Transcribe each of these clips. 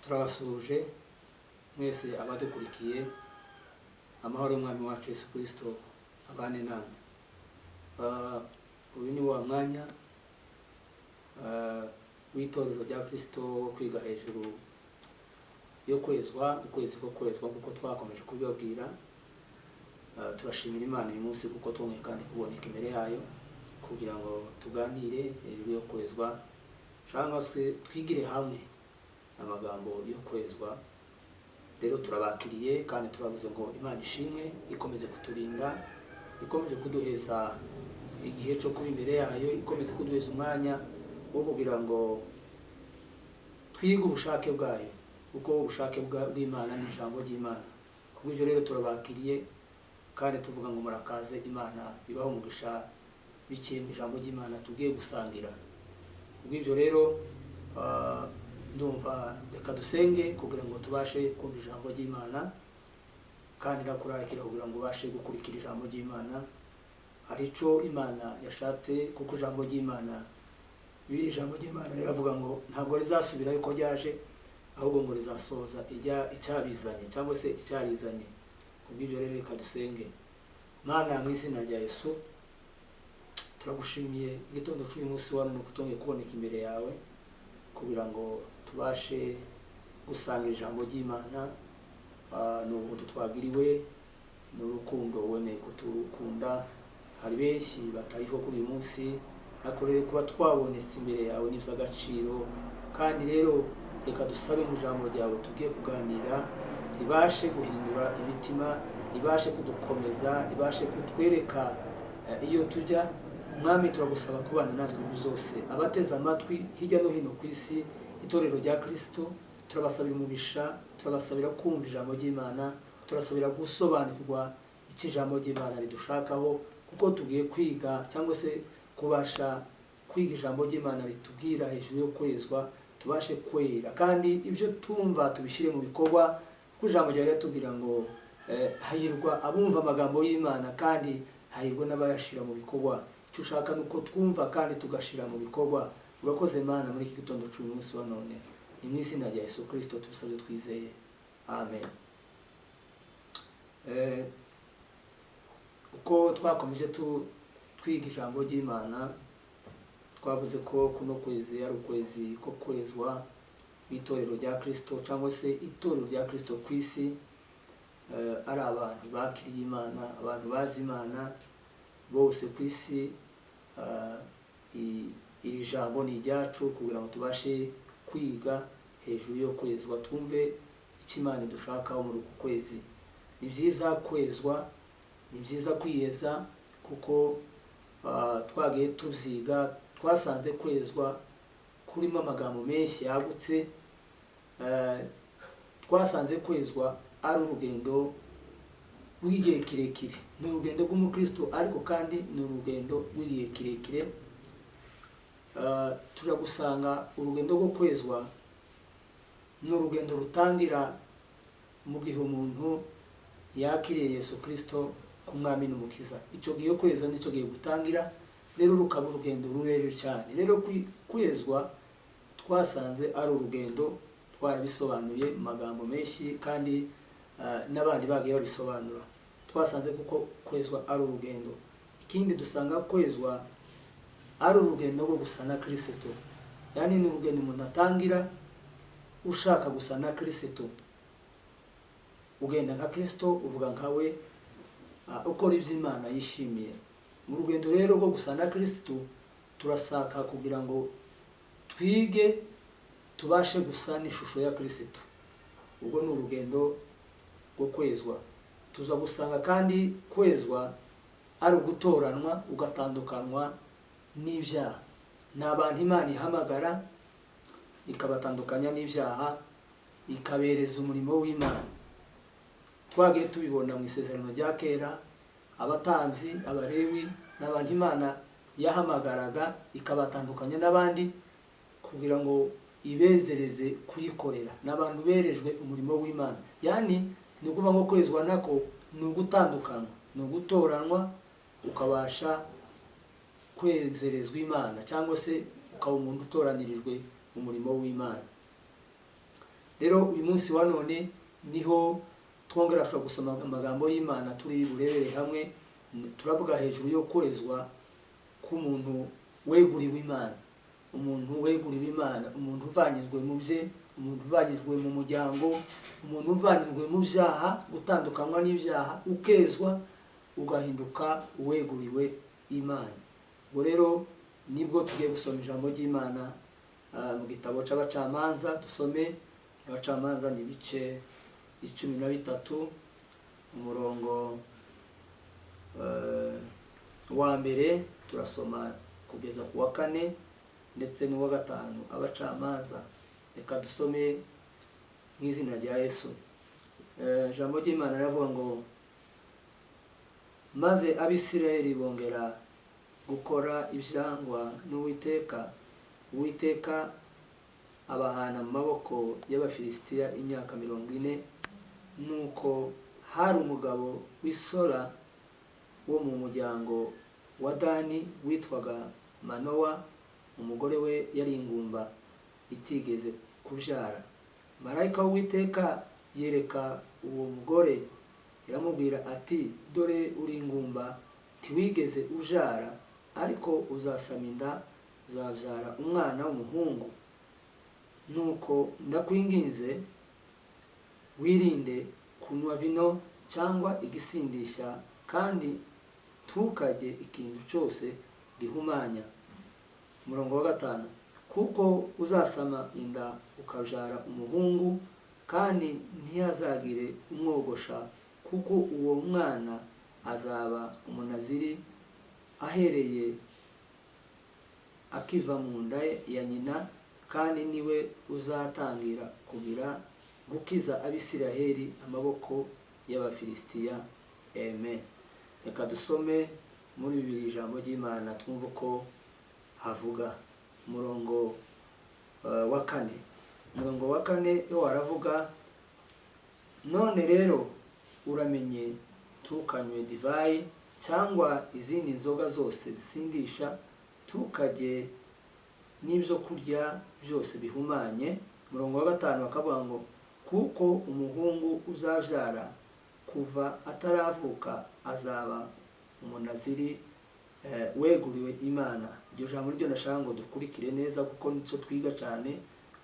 Turabasuhuje mwese abadukurikiye. Amahoro y'Umwami wacu Yesu Kirisito abane namwe. Uyu ni wa mwanya w'itorero rya Kirisito wo kwiga hejuru yo kwezwa, ukwezi ko kwezwa, kuko twakomeje kubibabwira. Turashimira Imana uyu munsi kuko twongeye kandi kuboneka imbere yayo kugira ngo tuganire hejuru yo kwezwa, cyangwa se twigire hamwe amagambo yo kwezwa. Rero turabakiriye kandi turavuze ngo Imana ishimwe, ikomeze kuturinda, ikomeje kuduheza igihe cyo kuba imbere yayo, ikomeze kuduheza umwanya wo kugira ngo twige ubushake bwayo, kuko ubushake bw'Imana ni ijambo ry'Imana. Kubw'ibyo rero turabakiriye kandi tuvuga ngo murakaze, Imana ibaho umugisha biciye mu ijambo ry'Imana tugiye gusangira. Kubw'ibyo rero ndumva reka dusenge kugira ngo tubashe kumva ijambo ry'Imana, kandi ndakurarikira kugira ngo ubashe gukurikira ijambo ry'Imana. Hari ico Imana yashatse, kuko ijambo ry'Imana, biri ijambo ry'Imana riravuga ngo ntabwo rizasubira yuko ryaje, ahubwo ngo rizasohoza icyabizanye cyangwa se icyarizanye. Kubw'ibyo rero reka dusenge. Mana, mu izina rya Yesu, turagushimiye igitondo cy'uyu munsi wa none kutongeye kuboneka imbere yawe kugira ngo tubashe gusanga ijambo ry'Imana. Ni ubuntu twagiriwe, ni urukundo wemeye kutukunda. Hari benshi batariho kuri uyu munsi, ariko rero kuba twabonetse imbere yawe ni iby'agaciro. Kandi rero reka dusabe mu ijambo ryawe tugiye kuganira ribashe guhindura imitima, ribashe kudukomeza, ribashe kutwereka iyo tujya. Mwami, turagusaba kubana natwe muri zose. Abateze amatwi hirya no hino ku isi itorero rya Kristo, turabasabira umugisha, turabasabira kumva ijambo ry'Imana, turasabira gusobanukirwa icyo ijambo ry'Imana ridushakaho, kuko tugiye kwiga cyangwa se kubasha kwiga ijambo ry'Imana ritubwira hejuru yo kwezwa, tubashe kwera kandi ibyo tumva tubishyire mu bikorwa, kuko ijambo ryawe riratubwira ngo hahirwa abumva amagambo y'Imana kandi hahirwa n'abayashyira mu bikorwa. Icyo ushaka ni uko twumva kandi tugashyira mu bikorwa. Urakoze Mana muri iki gitondo cy'uyu munsi wa none. Ni mu izina rya Yesu Kirisito tubisabye twizeye, amen. Uko twakomeje twiga ijambo ry'Imana, twavuze ko kuno kwezi ari ukwezi ko kwezwa w'itorero rya Kirisito, cyangwa se itorero rya Kirisito ku isi, ari abantu bakiriye Imana, abantu bazi Imana bose ku isi. Iri jambo ni iryacu kugira ngo tubashe kwiga hejuru yo kwezwa, twumve icyo Imana idushakaho muri uku kwezi. Ni byiza kwezwa, ni byiza kwiyeza, kuko twagiye tubyiga, twasanze kwezwa kurimo amagambo menshi yagutse. Twasanze kwezwa ari urugendo rw'igihe kirekire, ni urugendo rw'umukristo, ariko kandi ni urugendo rw'igihe kirekire. Turagusanga urugendo rwo kwezwa ni urugendo rutangira mu gihe umuntu yakiriye Yesu Kirisito ku Mwami n'Umukiza. Icyo gihe kwezwa nicyo gihe gutangira, rero rukaba urugendo rurerure cyane. Rero kwezwa twasanze ari urugendo, twarabisobanuye mu magambo menshi kandi n'abandi bagiye babisobanura. Twasanze kuko kwezwa ari urugendo. Ikindi dusanga kwezwa ari urugendo rwo gusa na Kirisito, yani ni urugendo umuntu atangira ushaka gusa na Kirisito, ugenda nka Kirisito, uvuga nkawe, ukora ibyo Imana yishimiye. Mu rugendo rero rwo gusa na Kirisito turasaka kugira ngo twige tubashe gusa n'ishusho ya Kirisito. Ubwo ni urugendo rwo kwezwa. Tuza gusanga kandi kwezwa ari ugutoranwa ugatandukanwa n'ibyaha. Ni abantu Imana ihamagara ikabatandukanya n'ibyaha, ikabereza umurimo w'Imana. Twagiye tubibona mu isezerano rya kera, abatambyi, Abalewi n'abantu Imana yahamagaraga ikabatandukanya n'abandi kugira ngo ibezereze kuyikorera. N'abantu berejwe umurimo w'Imana, yani ni ukuvuga ngo kwezwa nako ni ugutandukanywa, ni ugutoranwa, ukabasha kwezerezwa Imana, cyangwa se ukaba umuntu utoranirijwe umurimo w'Imana. Rero uyu munsi wa none niho twongera dushobora gusoma amagambo y'Imana turi burebere hamwe. Turavuga hejuru yo kwezwa k'umuntu weguriwe Imana, umuntu weguriwe Imana, umuntu uvanyijwe mu bye, umuntu uvanyijwe mu muryango, umuntu uvanyijwe mu byaha, gutandukanywa n'ibyaha, ukezwa ugahinduka uweguriwe Imana. Ubwo rero nibwo tugiye gusoma ijambo ry'Imana mu gitabo c'Abacamanza. Dusome Abacamanza ni ibice 13, umurongo wa mbere turasoma kugeza ku wa kane ndetse n'uwa gatanu. Abacamanza, reka dusome mu izina rya Yesu. Ijambo ry'Imana riravuga ngo: "Maze Abisirayeli bongera gukora ibyangwa n'Uwiteka, Uwiteka abahana mu maboko y'Abafilisitiya imyaka 40. Nuko hari umugabo w'Isora wo mu muryango wa Dani witwaga Manowa, umugore we yari ingumba itigeze kubyara. Marayika w'Uwiteka yereka uwo mugore, iramubwira ati: 'Dore uri ingumba, ntiwigeze ubyara, ariko uzasama inda, uzabyara umwana w'umuhungu. Nuko ndakwinginze wirinde kunywa vino cyangwa igisindisha, kandi ntukarye ikintu cyose gihumanya.'" Umurongo wa gatanu: "Kuko uzasama inda ukabyara umuhungu, kandi ntiyazagire umwogosha, kuko uwo mwana azaba umunaziri ahereye akiva mu nda ya nyina, kandi niwe uzatangira kugira gukiza Abisiraheli amaboko y'Abafilisitiya." Amen. Reka dusome muri bibiri ijambo ry'Imana, twumve uko havuga. Umurongo wa kane, umurongo wa kane yo waravuga: "None rero uramenye, ntukanywe divayi cyangwa izindi nzoga zose zisindisha, ntukarye n'ibyo kurya byose bihumanye." Umurongo wa gatanu bakavuga ngo: "Kuko umuhungu uzabyara kuva ataravuka azaba umunaziri weguriwe Imana." Iryo jambo ryo ndashaka ngo dukurikire neza, kuko nicyo twiga cyane,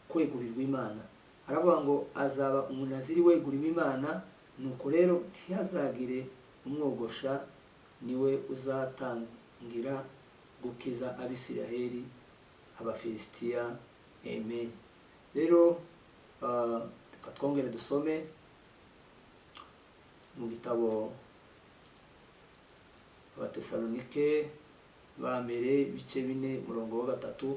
kwegurirwa Imana. Aravuga ngo azaba umunaziri weguriwe Imana, nuko rero ntiyazagire umwogosha, niwe uzatangira gukiza Abisiraheli Abafilisitiya. Amen. Rero reka twongere dusome mu gitabo Abatesalonike ba mbere, ibice 4, umurongo wa 3,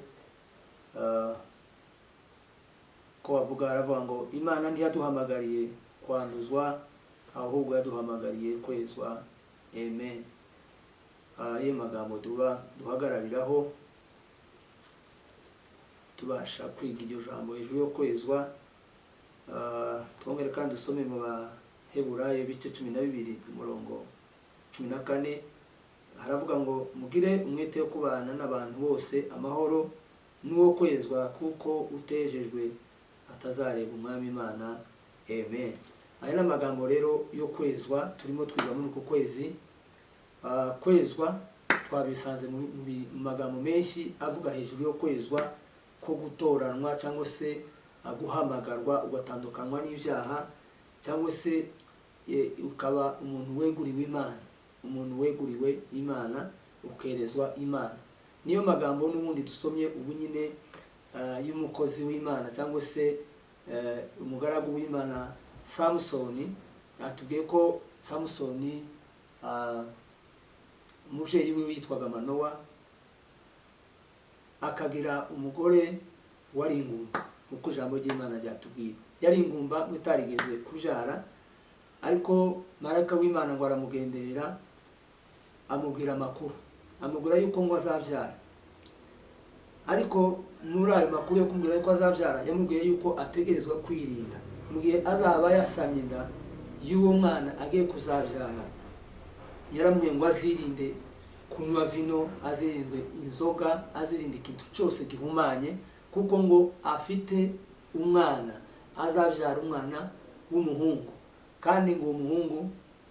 ko bavuga, aravuga ngo: "Imana ntiyaduhamagariye kwanduzwa, ahubwo yaduhamagariye kwezwa." Amen. Ayo magambo duba duhagarariraho tubasha kwiga iryo jambo hejuru yo kwezwa. Twongere kandi dusome mu Baheburayo ibice 12, umurongo 14, haravuga ngo: "Mugire umwete wo kubana n'abantu bose amahoro n'uwo kwezwa, kuko utejejwe atazareba Umwami Imana." Amen. Aya ni amagambo rero yo kwezwa turimo twiga muri uku kwezi. Kwezwa twabisanze mu magambo menshi avuga hejuru yo kwezwa ko gutoranwa cyangwa se guhamagarwa ugatandukanywa n'ibyaha, cyangwa se ukaba umuntu weguriwe Imana, umuntu weguriwe Imana, ukerezwa Imana. Niyo magambo n'ubundi dusomye ubu nyine y'umukozi w'Imana cyangwa se umugaragu w'Imana Samusoni. Atubwiye ko Samusoni, umubyeyi we yitwaga Manowa, akagira umugore wari ingumba, uko ijambo ry'Imana ryatubwiye. Yari ingumba utarigeze kubyara, ariko marayika w'Imana ngo aramugenderera, amubwira amakuru, amubwira yuko ngo azabyara. Ariko muri ayo makuru yo kumubwira yuko azabyara, yamubwiye yuko ategerezwa kwirinda mu gihe azaba yasamye inda y'uwo mwana agiye kuzabyara. Yaramubwiye ngo azirinde kunywa vino, azirinde inzoga, azirinde ikintu cyose gihumanye, kuko ngo afite umwana azabyara umwana w'umuhungu, kandi ngo uwo muhungu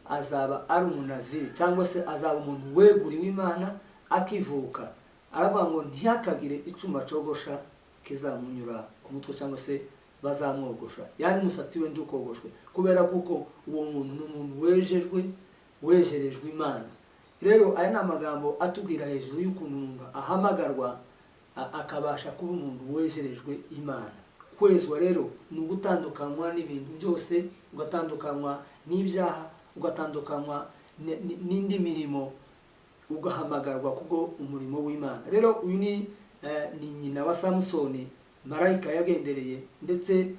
azaba ari umunaziri cyangwa se azaba umuntu weguriwe Imana akivuka. Aravuga ngo ntihakagire icyuma cogosha kizamunyura ku mutwe cyangwa se bazamwogosha, yani umusatsi we ntukogoshwe, kubera kuko uwo muntu ni umuntu wejejwe, wejerejwe Imana. Rero aya ni amagambo atubwira hejuru y'ukuntu umuntu ahamagarwa akabasha kuba umuntu wejerejwe Imana. Kwezwa rero ni ugutandukanywa n'ibintu byose, ugatandukanywa n'ibyaha, ugatandukanywa n'indi mirimo, ugahamagarwa kubwo umurimo w'Imana. Rero uyu ni nyina wa Samusoni marayika yagendereye, ndetse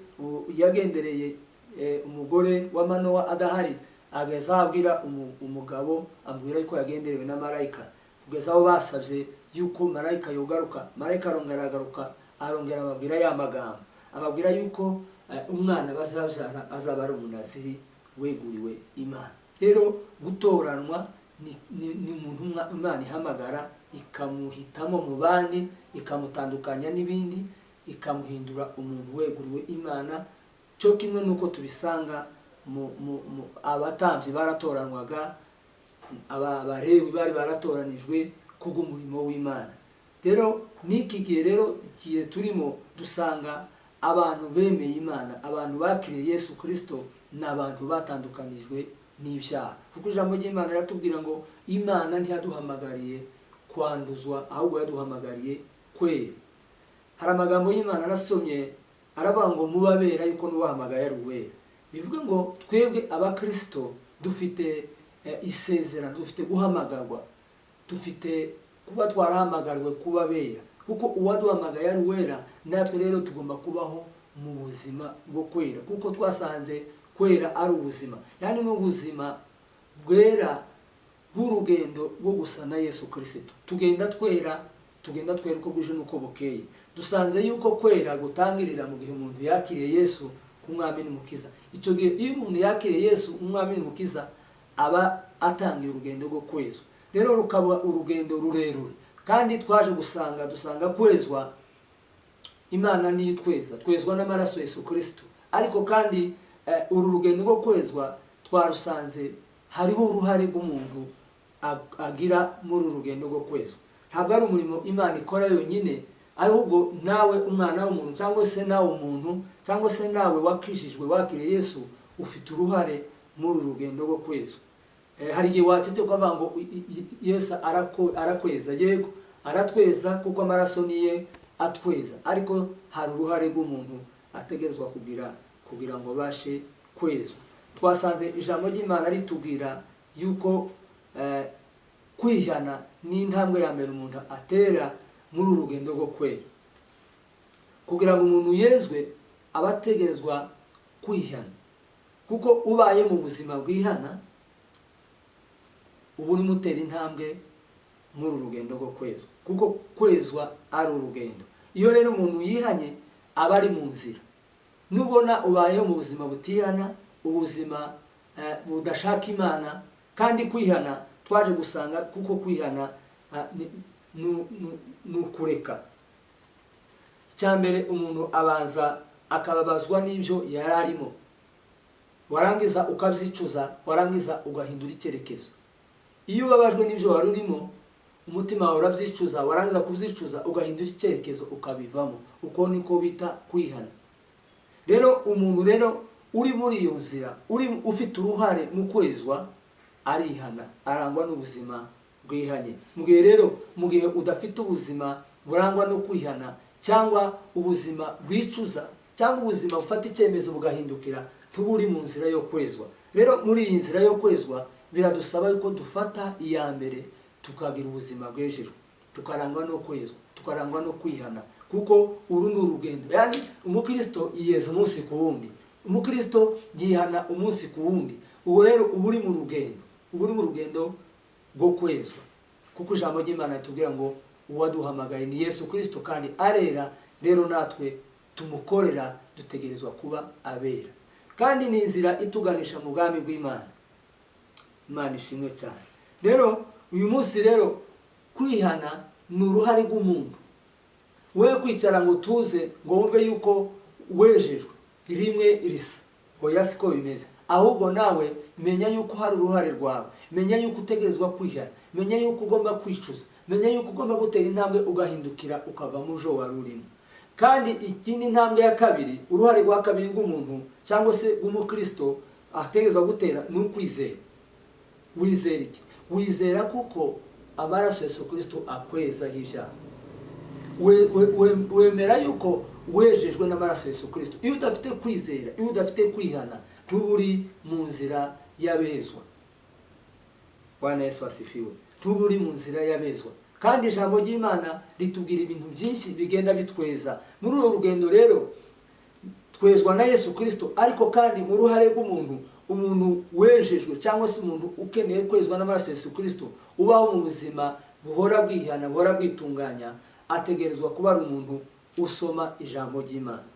yagendereye umugore wa Manowa adahari, ageza abwira umugabo, amubwira yuko yagenderewe na marayika, kugeza aho basabye yuko marayika yogaruka. Marayika arongera aragaruka, arongera ababwira ya magambo, ababwira yuko umwana bazabyara azaba ari umunaziri weguriwe Imana. Rero gutoranwa ni umuntu Imana ihamagara ikamuhitamo mu bandi, ikamutandukanya n'ibindi, ikamuhindura umuntu weguriwe Imana. Cyo kimwe nuko tubisanga mu abatambyi baratoranwaga, abarewi bari baratoranijwe kubw'umurimo w'Imana. Rero n'iki gihe rero igihe turimo dusanga abantu bemeye Imana, abantu bakiriye Yesu Kristo, ni abantu batandukanijwe n'ibyaha, kuko ijambo ry'Imana riratubwira ngo Imana ntiyaduhamagariye kwanduzwa, ahubwo yaduhamagariye kwera. Hari amagambo y'Imana nasomye aravuga ngo mubabera yuko n'uwahamagaye ari uwera. Bivuga ngo twebwe abakristo dufite isezerano, dufite guhamagarwa, dufite kuba twarahamagariwe kubabera, kuko uwaduhamagaye ari uwera. Natwe rero tugomba kubaho mu buzima bwo kwera, kuko twasanze kwera ari ubuzima, yani ni ubuzima bwera bw'urugendo rwo gusa na Yesu Kristo. Tugenda twera, tugenda twera uko bwije n'uko bukeye. Dusanze yuko kwera gutangirira mu gihe umuntu yakiriye Yesu nk'umwami n'umukiza. Icyo gihe iyo umuntu yakiriye Yesu nk'umwami n'umukiza, aba atangiye urugendo rwo kwezwa. Rero rukaba urugendo rurerure, kandi twaje gusanga dusanga kwezwa Imana niyo itweza, twezwa n'amaraso Yesu Kristo. Ariko kandi uru rugendo rwo kwezwa twarusanze hariho uruhare rw'umuntu agira muri uru rugendo rwo kwezwa. Ntabwo ari umurimo Imana ikora yonyine, ahubwo nawe umwana w'umuntu cyangwa se nawe umuntu cyangwa se nawe wakijijwe wakiriye Yesu, ufite uruhare muri uru rugendo rwo kwezwa. Hari igihe wacitse ukavuga ngo Yesu arakweza. Yego aratweza kuko amaraso niye atweza, ariko hari uruhare rw'umuntu ategerezwa kugira ngo abashe kwezwa. Twasanze ijambo ry'Imana ritubwira yuko kwihana ni intambwe ya mbere umuntu atera muri uru rugendo rwo kwera. Kugira ngo umuntu yezwe aba ategerezwa kwihana, kuko ubaye mu buzima bwihana uba urimo utera intambwe muri uru rugendo rwo kwezwa, kuko kwezwa ari urugendo. Iyo rero umuntu yihanye aba ari mu nzira. Nubona ubayeho mu buzima butihana, ubuzima budashaka Imana, kandi kwihana twaje gusanga kuko kwihana ni ukureka. Icya mbere umuntu abanza akababazwa n'ibyo yari arimo, warangiza ukabyicuza, warangiza ugahindura icyerekezo. Iyo ubabajwe n'ibyo wari urimo, umutima wawe urabyicuza, warangiza kubyicuza ugahindura icyerekezo ukabivamo. Uko niko bita kwihana. Rero umuntu rero uri muri iyo nzira, uri ufite uruhare mu kwezwa, arihana, arangwa n'ubuzima bwihanye. Mu gihe rero, mu gihe udafite ubuzima burangwa no kwihana, cyangwa ubuzima bwicuza, cyangwa ubuzima bufata icyemezo bugahindukira, ntuba uri mu nzira yo kwezwa. Rero muri iyi nzira yo kwezwa biradusaba yuko dufata iya mbere tukagira ubuzima bwejejwe, tukarangwa no kwezwa, tukarangwa no kwihana, kuko uru ni urugendo. Yani umukristo yiyeza umunsi ku wundi, umukristo yihana umunsi ku wundi. Ubu rero uba uri mu rugendo, uba uri mu rugendo rwo kwezwa, kuko ijambo ry'Imana ritubwira ngo uwaduhamagaye ni Yesu Kristo kandi arera. Rero natwe tumukorera dutegerezwa kuba abera, kandi ni inzira ituganisha mu bwami bw'Imana. Imana ishimwe cyane. Rero uyu munsi rero kwihana ni uruhare rw'umuntu. Wewe kwicara ngo utuze ngo wumve yuko wejejwe, Rimwe risa. Oya, siko bimeze. Ahubwo nawe menya yuko hari uruhare rwawe, menya yuko utegerezwa kwihana, menya yuko ugomba kwicuza, menya yuko ugomba gutera intambwe ugahindukira ukava mu jo wari urimo. Kandi ikindi, ntambwe ya kabiri, uruhare rwa kabiri rw'umuntu cyangwa se rw'umukristo ategerezwa gutera, ni ukwizera. Wizera iki? Wizera kuko amaraso ya Yesu Kristo akwezaho ibyaha. Wemera yuko wejejwe n'amaraso ya Yesu Kristo. Iyo udafite kwizera, iyo udafite kwihana, ntuba uri mu nzira y'abezwa. Bwana Yesu asifiwe. Ntuba uri mu nzira y'abezwa. Kandi ijambo ry'Imana ritubwira ibintu byinshi bigenda bitweza muri uru rugendo. Rero twezwa na Yesu Kristo, ariko kandi mu ruhare rw'umuntu, umuntu wejejwe cyangwa se umuntu ukeneye kwezwa n'amaraso ya Yesu Kristo, ubaho mu buzima buhora bwihana, buhora bwitunganya, ategerezwa kuba ari umuntu usoma ijambo ry'Imana.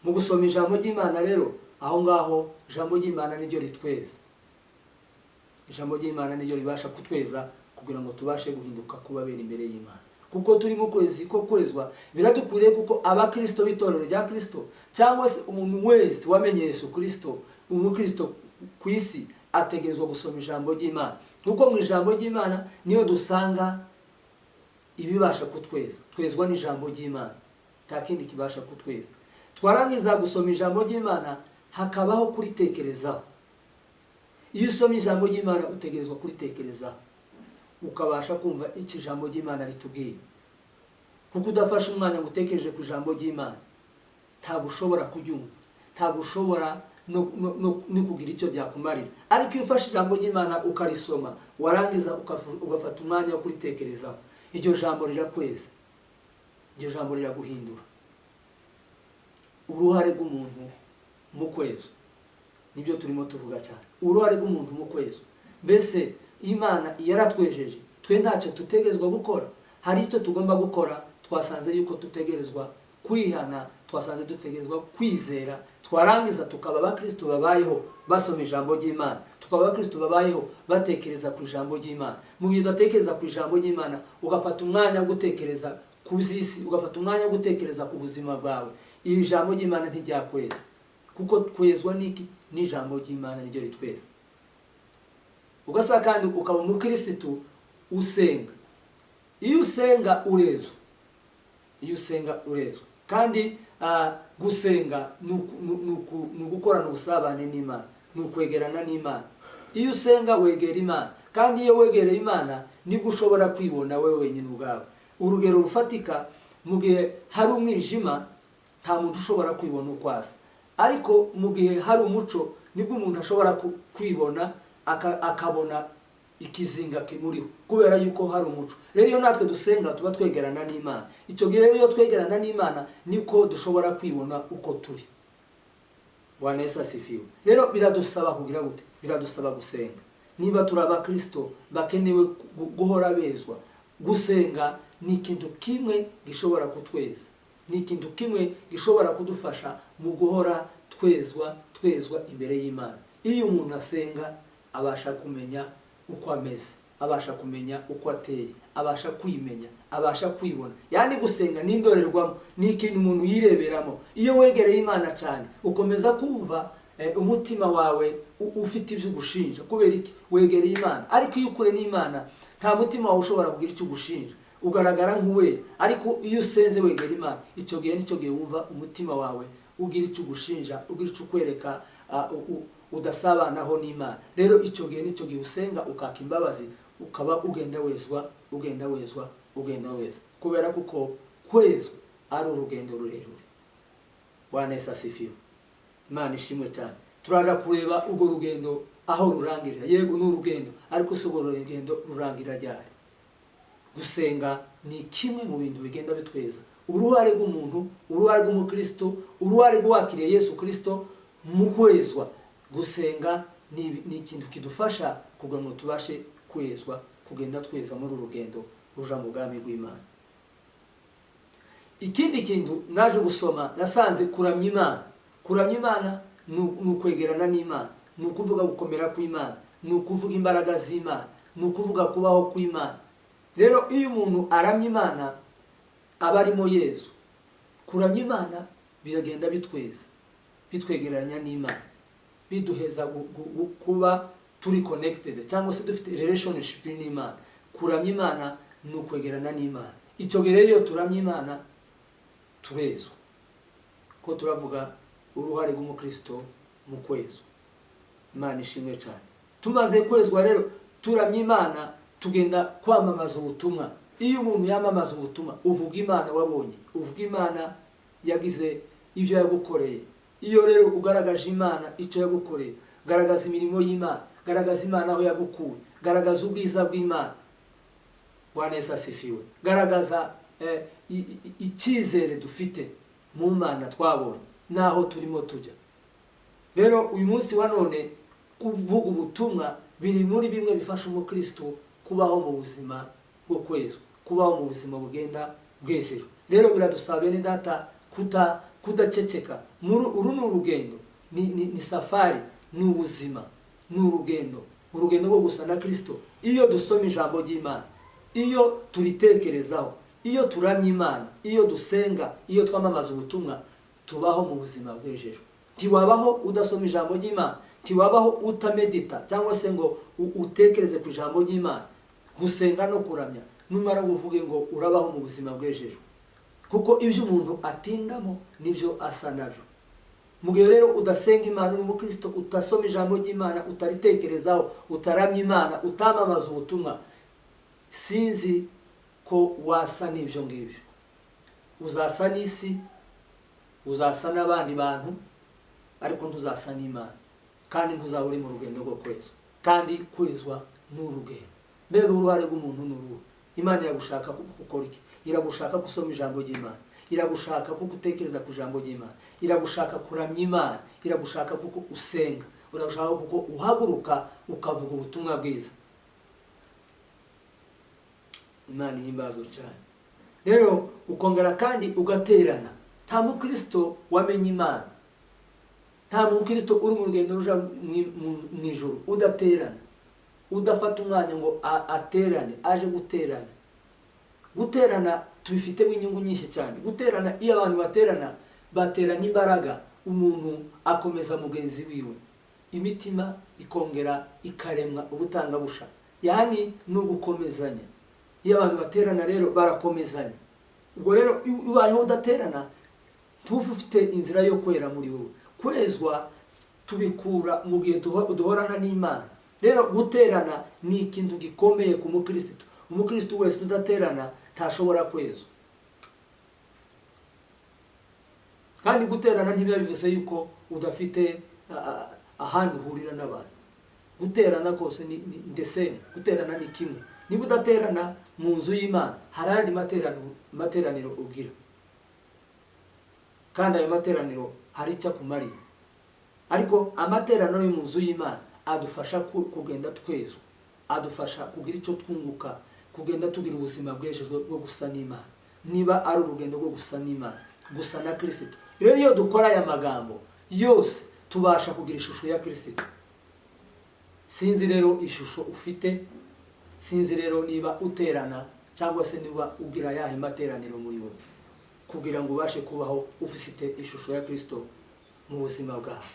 Mu gusoma ijambo ry'Imana rero, aho ngaho ijambo ry'Imana niryo ritweza. Ijambo ry'Imana niryo ribasha kutweza kugira ngo tubashe guhinduka kuba bera imbere y'Imana. Kuko turi mu kwezi ko kwezwa, biradukwiriye kuko abakristo b'itorero rya Kristo cyangwa se umuntu wese wamenye Yesu Kristo, umukristo ku isi, ategerezwa gusoma ijambo ry'Imana, kuko mu ijambo ry'Imana niyo dusanga ibibasha kutweza. Twezwa n'ijambo ry'Imana, nta kindi kibasha kutweza. Twarangiza gusoma ijambo ry'Imana, hakabaho kuritekerezaho. Iyo usomye ijambo ry'Imana, utegerezwa kuritekerezaho, ukabasha kumva icyo ijambo ry'Imana ritubwiye. Kuko udafashe umwanya ngo utekereje ku ijambo ry'Imana, ntabwo ushobora kuryumva, ntabwo ushobora no kugira icyo byakumarira. Ariko iyo ufashe ijambo ry'Imana ukarisoma, warangiza ugafata umwanya wo kuritekerezaho, iryo jambo rirakweza, iryo jambo riraguhindura. Uruhare rw'umuntu mu kwezwa nibyo turimo tuvuga cyane. Uruhare rw'umuntu mu kwezwa, mbese Imana yaratwejeje, twe ntacyo dutegerezwa gukora? Hari icyo tugomba gukora. Twasanze yuko dutegerezwa kwihana, twasanze dutegerezwa kwizera, twarangiza tukaba abakristo babayeho basoma ijambo ry'Imana, tukaba abakristo babayeho batekereza ku ijambo ry'Imana. Mu gihe udatekereza ku ijambo ry'Imana, ugafata umwanya wo gutekereza ku by'isi, ugafata umwanya wo gutekereza ku buzima bwawe, iri jambo ry'Imana ntiryakweza. Kuko twezwa n'iki? N'ijambo ry'Imana niryo ritweza. Ugasa kandi ukaba umukirisitu usenga. Iyo usenga urezwa, iyo usenga urezwa. Kandi gusenga ni ugukorana ubusabane n'Imana, ni ukwegerana n'Imana. Iyo usenga wegera Imana, kandi iyo wegereye Imana nibwo ushobora kwibona wowe wenyine ubwawe. Urugero rufatika, mu gihe hari umwijima nta muntu ushobora kwibona uko asa, ariko mu gihe hari umuco nibwo umuntu ashobora kwibona, akabona ikizinga kimuriho, kubera yuko hari umuco. Rero iyo natwe dusenga tuba twegerana n'Imana. Icyo gihe rero iyo twegerana n'Imana niko dushobora kwibona uko turi. Bwana Yesu asifiwe. Rero biradusaba kugira gute? Biradusaba gusenga. Niba turi abakristo bakenewe guhora bezwa, gusenga ni ikintu kimwe gishobora kutweza, ni ikintu kimwe gishobora kudufasha mu guhora twezwa, twezwa imbere y'Imana. Iyo umuntu asenga abasha kumenya uko ameze, abasha kumenya uko ateye, abasha kwimenya, abasha kwibona. Yani gusenga ni indorerwamo, ni ikintu umuntu yireberamo. Iyo wegereye Imana cyane ukomeza kumva umutima wawe ufite ibyo ugushinja. Kubera iki? Wegereye Imana. Ariko iyo ukure n'Imana, nta mutima wawe ushobora kugira icyo ugushinja, ugaragara nk'uwera. Ariko iyo usenze wegera Imana, icyo gihe nicyo gihe wumva umutima wawe ugira icyo ugushinja, ugira icyo ukwereka, udasabanaho n'Imana. Rero icyo gihe nicyo gihe usenga ukaka imbabazi, ukaba ugenda wezwa, ugenda wezwa, ugenda wezwa, kubera kuko kwezwa ari urugendo rurerure. Bwana Yesu asifiwe. Imana ishimwe cyane. Turaja kureba urwo rugendo aho rurangirira. Yego, ni urugendo, ariko si urwo rugendo rurangira ryari? Gusenga ni kimwe mu bintu bigenda bitweza. Uruhare rw'umuntu, uruhare rw'umukristo, uruhare rw'uwakiriye Yesu Kristo mu kwezwa, gusenga ni ikintu kidufasha kugira ngo tubashe kwezwa, kugenda tweza muri uru rugendo ruja mu bwami bw'Imana. Ikindi kintu naje gusoma, nasanze kuramya Imana. Kuramya Imana ni ukwegerana n'Imana, ni ukuvuga gukomera kw'Imana, ni ukuvuga imbaraga z'Imana, ni ukuvuga kubaho kw'Imana. Rero iyo umuntu aramya Imana aba arimo Yezu. Kuramya Imana Biragenda bitweza, bitwegeranya n'Imana, biduheza kuba turi connected cyangwa se dufite relationship n'Imana. Kuramya Imana ni ukwegerana n'Imana. Icyo gihe rero iyo turamya Imana turezwa, ko turavuga uruhare rw'umukristo mu kwezwa. Imana ishimwe cyane. Tumaze kwezwa rero, turamya Imana, tugenda kwamamaza ubutumwa. Iyo umuntu yamamaza ubutumwa, uvuga Imana wabonye, uvuga Imana yagize ibyo yagukoreye. Iyo rero ugaragaje Imana icyo yagukoreye, garagaza imirimo y'Imana, garagaza Imana aho yagukuye, garagaza ubwiza bw'Imana. Bwana Yesu asifiwe. Garagaza icyizere dufite mu Mana twabonye n'aho turimo tujya. Rero uyu munsi wa none kuvuga ubutumwa biri muri bimwe bifasha umukristo kubaho mu buzima bwo kwezwa, kubaho mu buzima bugenda bwejejwe. Rero biradusaba bene data kudaceceka. Uru ni urugendo, ni safari, ni ubuzima, ni urugendo, urugendo rwo gusa na Kristo. Iyo dusoma ijambo ry'Imana, iyo turitekerezaho, iyo turamya Imana, iyo dusenga, iyo twamamaza ubutumwa, tubaho mu buzima bwejejwe. Ntiwabaho udasoma ijambo ry'Imana, ntiwabaho utamedita cyangwa se ngo utekereze ku ijambo ry'Imana. Gusenga no kuramya, numara uvuge ngo urabaho mu buzima bwejejwe, kuko ibyo umuntu atindamo nibyo asa nabyo. Mu gihe rero udasenga Imana uri umukristo, utasoma ijambo ry'Imana, utaritekerezaho, utaramya Imana, utamamaza ubutumwa, sinzi ko wasa n'ibyo ngibyo. Uzasa n'isi, uzasa n'abandi bantu, ariko ntuzasa n'Imana, kandi ntuzaba uri mu rugendo rwo kwezwa. Kandi kwezwa ni urugendo. Mbega uruhare rw'umuntu ni uruhe? Imana iragushaka gukora iki? Iragushaka gusoma ijambo ry'Imana, iragushaka kugutekereza ku ijambo ry'Imana, iragushaka kuramya Imana, iragushaka kuko usenga, iragushaka kuko uhaguruka ukavuga ubutumwa bwiza. Imana ihimbazwe cyane. Rero ukongera kandi ugaterana. Nta mukristo wamenye Imana, nta mukristo uri mu rugendo ruja mu ijuru udaterana, udafata umwanya ngo aterane, aje guterana. Guterana tubifitemo inyungu nyinshi cyane. Guterana, iyo abantu baterana, baterana imbaraga, umuntu akomeza mugenzi wiwe, imitima ikongera ikaremwa ubutangabusha, yani ni ugukomezanya. Iyo abantu baterana rero barakomezanya. Ubwo rero iyo ubayeho udaterana, ntuba ufite inzira yo kwera muri wowe. Kwezwa tubikura mu gihe duhorana n'Imana. Rero guterana ni ikintu gikomeye ku mukristo. Umukristo wese udaterana ntashobora kwezwa. Kandi guterana ntibiba bivuze yuko udafite ahantu uhurira n'abantu. Guterana kose ni ndese, guterana ni kimwe. Niba udaterana mu nzu y'Imana, hari ayandi materaniro ugira, kandi ayo materaniro hari icyo akumariye. Ariko amateraniro yo mu nzu y'Imana adufasha kugenda twezwa, adufasha kugira icyo twunguka, kugenda tugira ubuzima bwejejwe bwo gusa n'Imana. Niba ari urugendo rwo gusa n'Imana, gusa na Kristo. Rero iyo dukora aya magambo yose tubasha kugira ishusho ya Kristo. Sinzi rero ishusho ufite, sinzi rero niba uterana cyangwa se niba ugira ayahe materaniro muri wowe, kugira ngo ubashe kubaho ufite ishusho ya Kristo mu buzima bwawe.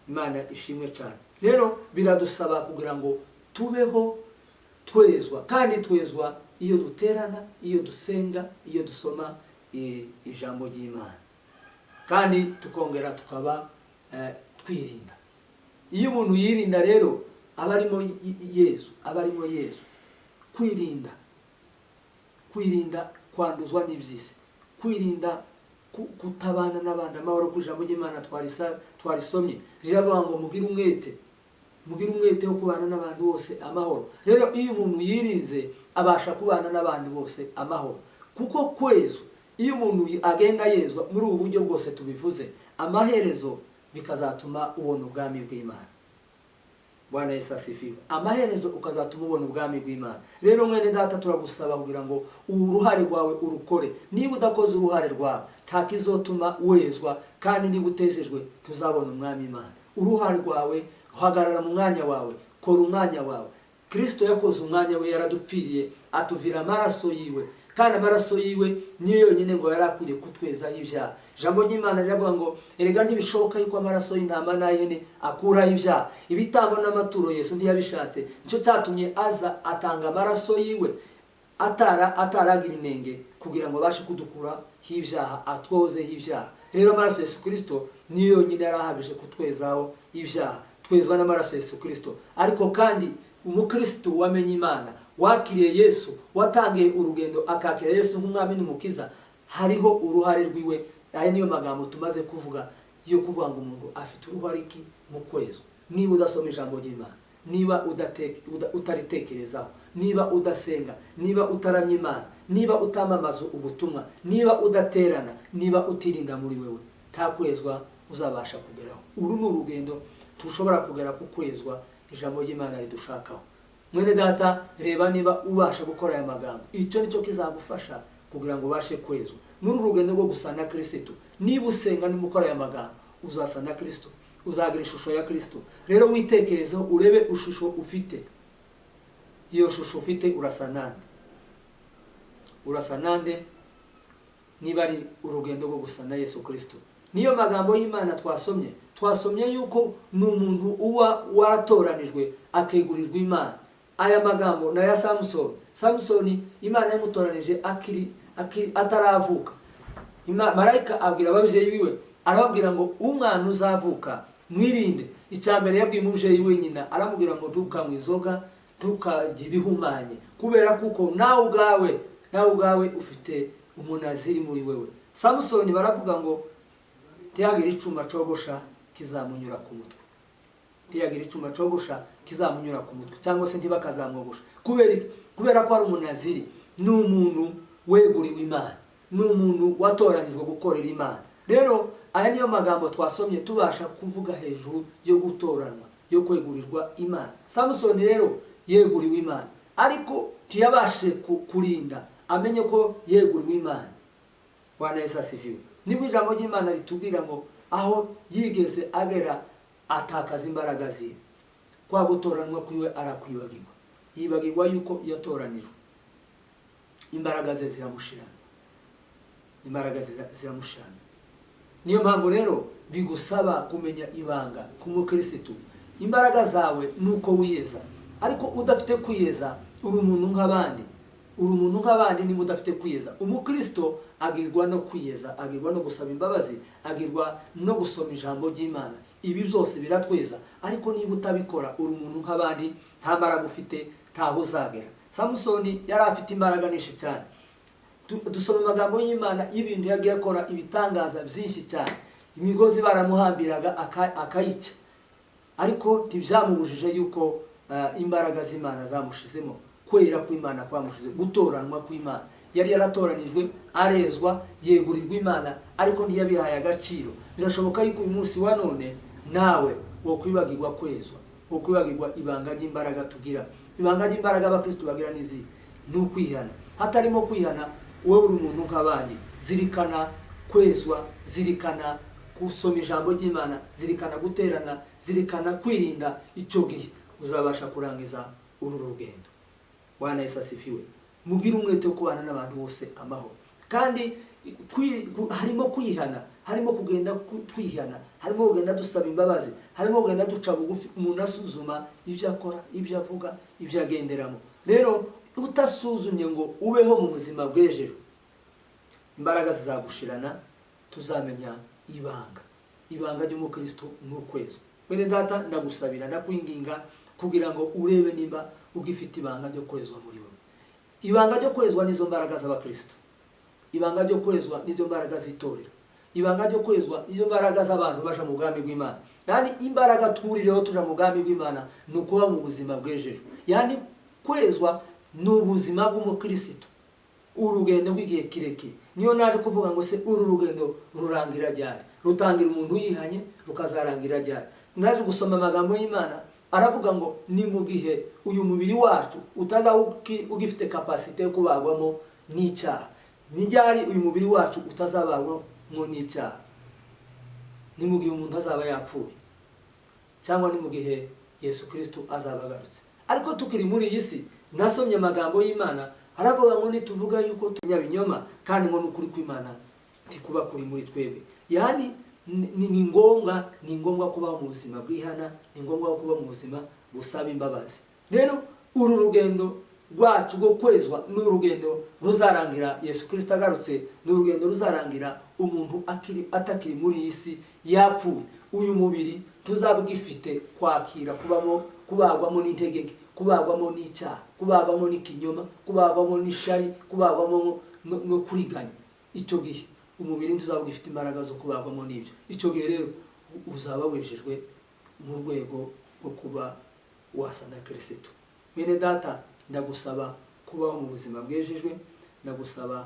Imana ishimwe cyane. Rero biradusaba kugira ngo tubeho twezwa, kandi twezwa iyo duterana, iyo dusenga, iyo dusoma ijambo ry'Imana, kandi tukongera tukaba twirinda. Iyo umuntu yirinda rero aba arimo Yezu, aba arimo Yezu. Kwirinda, kwirinda kwanduzwa n'iby'isi, kwirinda kutabana n'abandi amahoro. Ku ijambo ry'Imana twarisomye riravuga ngo mugire umwete, mugire umwete wo kubana n'abantu bose amahoro. Rero iyo umuntu yirinze abasha kubana n'abandi bose amahoro, kuko kwezwa, iyo umuntu agenda yezwa muri ubu buryo bwose tubivuze, amaherezo bikazatuma ubona ubwami bw'Imana. Bwana Yesu asifiwe. Amaherezo ukazatuma ubona ubwami bw'Imana. Rero mwene data, turagusaba kugira ngo uruhare rwawe urukore. Niba udakoze uruhare rwawe, nta kizotuma wezwa, kandi niba utejejwe tuzabona umwami Imana. Uruhare rwawe, uhagarara mu mwanya wawe, kora umwanya wawe. Kristo yakoze umwanya we, yaradupfiriye, atuvira amaraso yiwe. Kandi amaraso yiwe niyo yonyine ngo yari akwiriye kutwezaho ibyaha. Ijambo ry'Imana riravuga ngo erega ntibishoboka yuko amaraso y'intama n'ay'ihene akuraho ibyaha. Ibitambo n'amaturo Yesu ntiyabishatse, nicyo cyatumye aza atanga amaraso yiwe ataragira inenge kugira ngo abashe kudukuraho ibyaha, atwozeho ibyaha. Rero amaraso Yesu Kristo niyo yonyine yari ahagije kutwezaho ibyaha. Twezwa n'amaraso Yesu Kristo. Ariko kandi umukristo wamenye Imana, wakiriye Yesu, watangiye urugendo akakira Yesu nk'umwami n'umukiza, hariho uruhare rwiwe. Aya niyo magambo tumaze kuvuga yo kuvuga ngo umuntu afite uruhare iki mu kwezwa. Niba udasoma ijambo ry'Imana, niba utaritekerezaho, niba udasenga, niba utaramya Imana, niba utamamaza ubutumwa, niba udaterana, niba utirinda muri wewe, nta kwezwa uzabasha kugeraho. Uru ni urugendo tushobora kugera ku kwezwa ijambo ry'Imana ridushakaho. Mwene data, reba niba ubasha gukora aya magambo. Icyo nicyo kizagufasha kugira ngo ubashe kwezwa muri uru rugendo rwo gusa na Kristo. Niba usenga niba ukora aya magambo, uzasa na Kristo, uzagira ishusho ya Kristo. Rero witekerezeho, urebe ishusho ufite. Iyo shusho ufite urasa nande? Urasa nande niba ari urugendo rwo gusa na Yesu Kristo? Niyo magambo y'Imana twasomye. Twasomye yuko ni umuntu uba waratoranijwe akegurirwa Imana. Aya magambo na ya Samusoni. Samusoni Imana yamutoranije akiri ataravuka. Marayika abwira ababyeyi biwe, arababwira ngo umwana uzavuka mwirinde. Icya mbere yabwiye umubyeyi we nyina, aramubwira ngo ntukanywe inzoga, ntukarye ibihumanye, kubera kuko nawe ubwawe ufite umunaziri muri wewe. Samusoni baravuga ngo ntiyagira icuma cogosha kizamunyura ku mutwe, ntiyagira icuma cogosha kizamunyura ku mutwe, cyangwa se ntibakazamwogosha. Kubera ko ari umunaziri, ni umuntu weguriwe Imana, ni umuntu watoranijwe gukorera Imana. Rero aya niyo magambo twasomye tubasha kuvuga hejuru yo gutoranwa, yo kwegurirwa Imana. Samusoni rero yeguriwe Imana, ariko ntiyabashe kurinda amenye ko yeguriwe Imana. Bwana Yesu asifiwe. Nibwo ijambo ry'Imana ritubwira ngo aho yigeze agera atakaza imbaraga ziwe, kwa gutoranwa kwiwe arakwibagirwa, yibagirwa yuko yatoranijwe, imbaraga ze ziramushirana, imbaraga ziramushirana. Niyo mpamvu rero bigusaba kumenya ibanga ku mukristo. Imbaraga zawe nuko wiyeza, ariko udafite kwiyeza uri umuntu nk'abandi. Uri umuntu nk'abandi niba udafite kwiyeza. Umukristo agirwa no kwiyeza, agirwa no gusaba imbabazi, agirwa no gusoma ijambo ry'Imana. Ibi byose biratweza, ariko niba utabikora uri umuntu nk'abandi, nta mbaraga ufite, ntaho uzagera. Samusoni yari afite imbaraga nyinshi cyane. Dusoma amagambo y'Imana y'ibintu yagiye akora, ibitangaza byinshi cyane. Imigozi baramuhambiraga akayica, ariko ntibyamubujije yuko imbaraga z'Imana zamushizemo, kwera kw'Imana kwamushize, gutoranwa kw'Imana. Yari yaratoranijwe, arezwa, yegurirwa Imana, ariko ntiyabihaye agaciro. Birashoboka yuko uyu munsi wa none nawe wokwibagirwa kwezwa, wokwibagirwa ibanga ry'imbaraga tugira. Ibanga ry'imbaraga abakristo bagira nizi ni ukwihana. Hatarimo kwihana, wowe uri umuntu nk'abandi. Zirikana kwezwa, zirikana gusoma ijambo ry'Imana, zirikana guterana, zirikana kwirinda. Icyo gihe uzabasha kurangiza uru rugendo. Bwana Yesu asifiwe. Mugire umwete wo kubana n'abantu bose amahoro. Kandi harimo kwihana, harimo kugenda twihana, harimo kugenda dusaba imbabazi, harimo kugenda duca bugufi, umuntu asuzuma ibyo akora, ibyo avuga, ibyo agenderamo. Rero utasuzumye ngo ubeho mu buzima bw'ejo, imbaraga zizagushirana. Tuzamenya ibanga. Ibanga ry'umukristo ni ukwezwa. Mwene data, ndagusabira, ndakwinginga kugira ngo urebe niba ugifite ibanga ryo kwezwa muri wowe. Ibanga ryo kwezwa nizo mbaraga z'abakristo. Ibanga ryo kwezwa nizo mbaraga z'itorero. Ibanga ryo kwezwa nizo mbaraga z'abantu baja mu bwami bw'Imana. Yani imbaraga twurireho tuja mu bwami bw'Imana ni ukuba mu buzima bw'ejo. Yani kwezwa ni ubuzima bw'umukristo, urugendo rw'igihe kirekire. Niyo naje kuvuga ngo se uru rugendo rurangira ryari? Rutangira umuntu yihanye, rukazarangira ryari? Naje gusoma amagambo y'Imana aravuga ngo ni mu gihe uyu mubiri wacu utaza ugifite capacité yo kubagwamo n'icyaha. Ni ryari uyu mubiri wacu utazabagwamo n'icyaha? Ni mu gihe umuntu azaba yapfuye, cyangwa ni mu gihe Yesu Kristo azaba agarutse. Ariko tukiri muri iyi si, nasomye amagambo y'Imana Haravuga ngo nituvuga yuko tunyabinyoma kandi ngo n'ukuri kw'Imana tikuba kuri muri twebwe. Yani ni ngombwa, ni ngombwa kubaho mu buzima bwihana, ni ngombwa kuba mu buzima busaba imbabazi. Rero uru rugendo rwacu rwo kwezwa ni urugendo ruzarangira Yesu Kristo agarutse, ni urugendo ruzarangira umuntu atakiri muri iyi si yapfuye. Uyu mubiri tuzabwifite kwakira kubamo, kubagwamo n'intege nke, kubagwamo n'icyaha, kubagwamo n'ikinyoma, kubagwamo n'ishari, kubagwamo no kuriganya. Icyo gihe umubiri ntuzabwifite imbaraga zo kubagwamo n'ibyo. Icyo gihe rero uzaba wejejwe mu rwego rwo kuba wasa na Kristo. Bene data, ndagusaba kubaho mu buzima bwejejwe, ndagusaba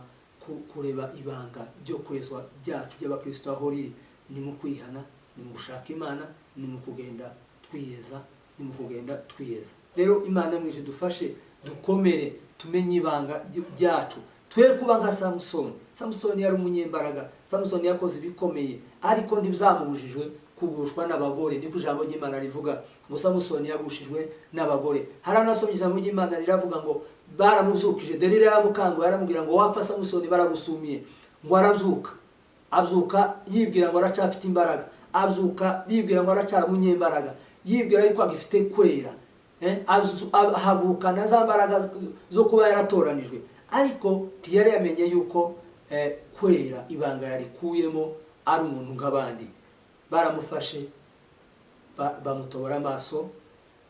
kureba ibanga ryo kwezwa ryacu ry'abakristo aho riri. Ni mu kwihana, ni mu gushaka Imana, ni mu kugenda twiyeza, ni mu kugenda twiyeza. Rero Imana mwije dufashe dukomere, tumenye ibanga ryacu, twe kuba nka Samusoni. Samusoni yari umunyembaraga, Samusoni yakoze ibikomeye, ariko ntibizamubujijwe kugushwa n'abagore. Niko ijambo ry'Imana rivuga ngo Samusoni yagushijwe n'abagore. Haranasomye ijambo ry'Imana riravuga ngo baramubyukije, Delila yaramukanguye aramubwira ngo wapfa Samusoni baragusumiye, ngo arabyuka. Abyuka yibwira ngo aracafite imbaraga, abyuka yibwira ngo aracara umunyembaraga, yibwira yuko agifite kwera, ahagurukana za mbaraga zo kuba yaratoranijwe. Ariko ntiyari yamenye yuko kwera ibanga yarikuyemo ari umuntu nk'abandi. Baramufashe bamutobora amaso,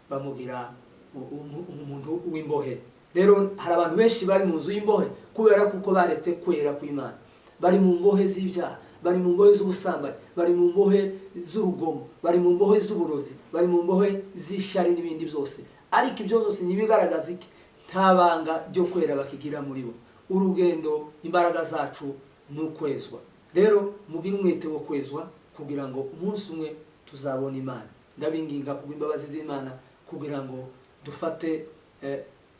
bamugira umuntu w'imbohe. Rero hari abantu benshi bari mu nzu y'imbohe kubera kuko baretse kwera kw'Imana. Bari mu mbohe z'ibyaha, bari mu mbohe z'ubusambanyi, bari mu mbohe z'urugomo, bari mu mbohe z'uburozi, bari mu mbohe z'ishyari n'ibindi byose. Ariko ibyo byose ntibigaragaza iki? Nta banga ryo kwera bakigira muri bo. Urugendo imbaraga zacu ni ukwezwa. Rero mugire umwete wo kwezwa kugira ngo umunsi umwe tuzabone Imana. Ndabinginga kubw'imbabazi z'Imana kugira ngo dufate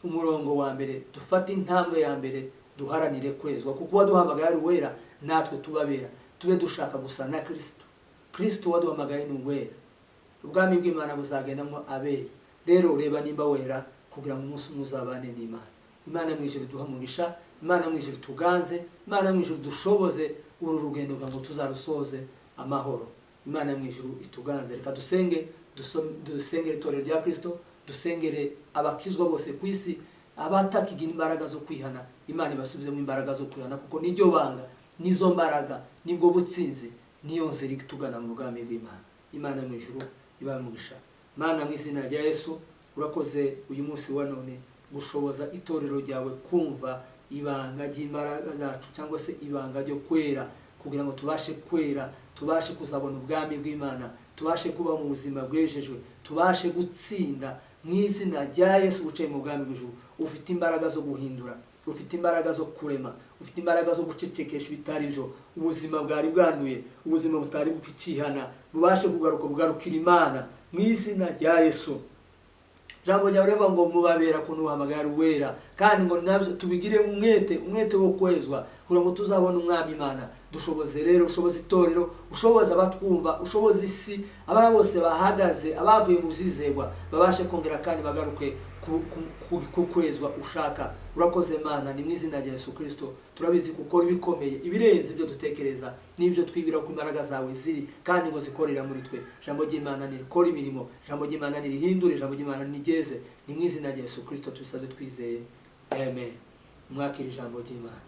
umurongo wa mbere, dufate intambwe ya mbere, duharanire kwezwa, kuko waduhamagaye ari uwera, natwe tubabera, tube dushaka gusa na Kristo. Kristo waduhamagaye ni uwera, ubwami bw'Imana buzagendamo abera. Rero reba nimba wera kugira ngo umunsi umwe uzabane n'Imana. Imana mu ijuru iduhe umugisha, Imana mu ijuru tuganze, Imana mu ijuru dushoboze uru rugendo kugira ngo tuzarusoze amahoro. Imana mu ijuru ituganze. Reka dusenge, dusengere itorero rya Kristo, dusengere abakizwa bose ku isi, abatakigira imbaraga zo kwihana, Imana ibasubizemo imbaraga zo kwihana, kuko niryo banga, nizo mbaraga, nibwo butsinzi, niyo nzira itugana mu bwami bw'Imana. Imana mu ijuru ibahe umugisha. Mana mu izina rya Yesu, urakoze uyu munsi wa none gushoboza itorero ryawe kumva ibanga ry'imbaraga zacu, cyangwa se ibanga ryo kwera, kugira ngo tubashe kwera, tubashe kuzabona ubwami bw'Imana, tubashe kuba mu buzima bwejejwe, tubashe gutsinda mu izina rya Yesu wicaye mu bwami bw'ijuru. Ufite imbaraga zo guhindura, ufite imbaraga zo kurema, ufite imbaraga zo gucecekesha ibitari byo. Ubuzima bwari bwanduye, ubuzima butari bukikihana, bubashe kugaruka bugarukira Imana mu izina rya Yesu. Jambo ryawe rivuga ngo mubabera kuntu uhamagara uwera, kandi ngo nabyo tubigire umwete, umwete wo kwezwa, kugira ngo tuzabone umwami Imana. Dushoboze rero, ushoboze itorero, ushoboze abatwumva, ushoboze isi, abana bose bahagaze, abavuye mu byizerwa, babashe kongera kandi bagaruke ku kwezwa ushaka. Urakoze Mana, ni mu izina rya Yesu Kristo. Turabizi gukora ibikomeye, ibirenze ibyo dutekereza n'ibyo twibwira ko imbaraga zawe ziri, kandi ngo zikorera muri twe. Ijambo ry'Imana nirikora imirimo, ijambo ry'Imana nirihindure, ijambo ry'Imana nigeze. Ni mu izina rya Yesu Kristo tubisabye twizeye, amen. Mwakire ijambo ry'Imana.